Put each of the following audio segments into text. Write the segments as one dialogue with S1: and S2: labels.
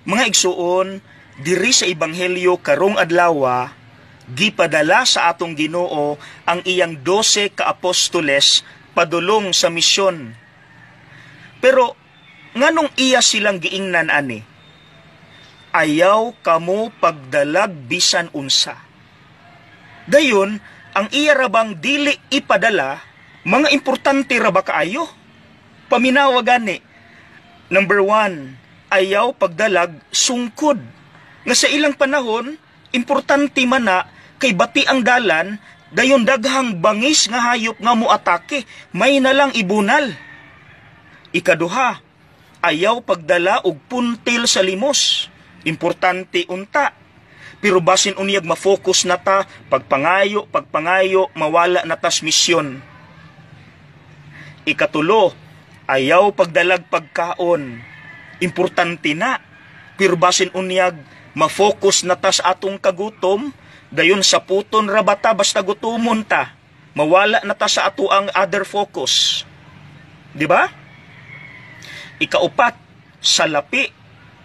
S1: Mga igsuon, diri sa Ebanghelyo karong adlawa, gipadala sa atong Ginoo ang iyang 12 ka apostoles padulong sa misyon. Pero nganong iya silang giingnan ani? Ayaw kamo pagdalag bisan unsa. Dayon, ang iya rabang dili ipadala, mga importante ra ba kaayo? Paminawa gani. Number 1, ayaw pagdalag sungkod. Nga sa ilang panahon, importante man na kay bati ang dalan, dayon daghang bangis nga hayop nga moatake, may nalang ibunal. Ikaduha, ayaw pagdala og puntil sa limos. Importante unta. Pero basin unyag ma-focus na ta, pagpangayo, pagpangayo, mawala na tas misyon. Ikatulo, ayaw pagdalag pagkaon. Importante na. Pero basin unyag ma-focus na tas atong kagutom, dayon sa puton rabata basta gutomon ta. Mawala na ta sa ato ang other focus. Di ba? Ikaupat, salapi.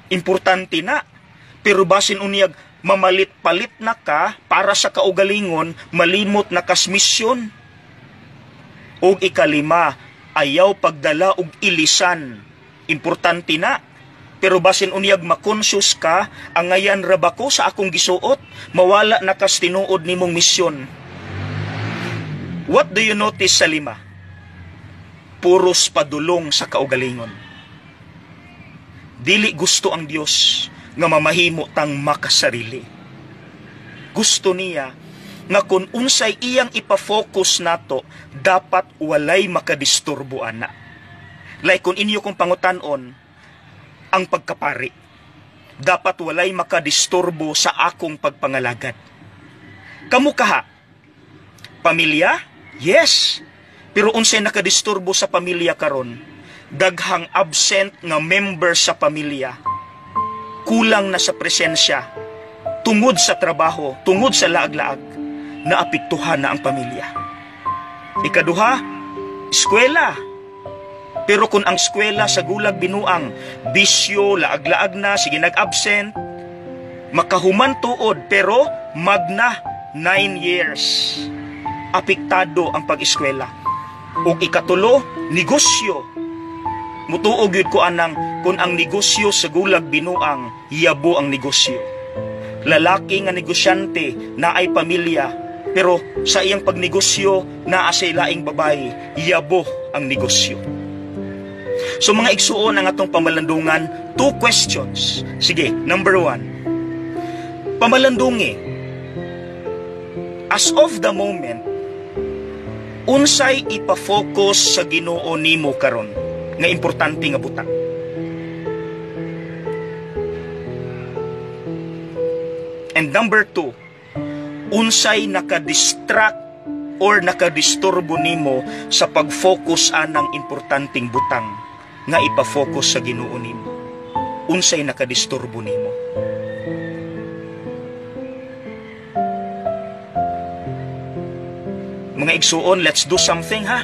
S1: Importante na. Pero basin unyag mamalit-palit na ka para sa kaugalingon, malimot na kas misyon. Og ikalima, ayaw pagdala og ilisan. Importante na. Pero basin unyag makonscious ka, ang ngayan ra ba ko sa akong gisuot, mawala na kas tinuod nimong misyon. What do you notice sa lima? Puros padulong sa kaugalingon. Dili gusto ang Dios nga mamahimo tang makasarili. Gusto niya nga kung unsay iyang ipa-focus nato, dapat walay makadisturbo ana. Like kung inyo kong pangutan-on, ang pagkapari, dapat walay makadisturbo sa akong pagpangalagad. Kamu kaha? Pamilya? Yes. Pero unsay nakadisturbo sa pamilya karon? Daghang absent nga member sa pamilya. Kulang na sa presensya. Tungod sa trabaho, tungod sa laag-laag, naapektuhan na ang pamilya. Ikaduha, eskwela. Pero kung ang eskwela sa gulag binuang, bisyo, laag-laag na, sige nag-absent, makahuman tuod, pero magna 9 years. Apektado ang pag-eskwela. Ug ikatulo, negosyo. Mutuo gyud ko anang kung ang negosyo sa gulag binuang, yabo ang negosyo. Lalaki nga negosyante na ay pamilya, pero sa iyang pagnegosyo naa sa laing babae, yabo ang negosyo. So mga igsuon ang atong pamalandungan, 2 questions. Sige, number 1. Pamalandungi. As of the moment, unsay ipa-focus sa Ginoo nimo karon nga importante nga butang? And number 2, unsay naka-distract or nakadisturbo nimo sa pag-focus anang importanteng butang nga ipa-focus sa Ginoo nimo? Unsay nakadisturbo nimo? Mga igsuon, let's do something ha.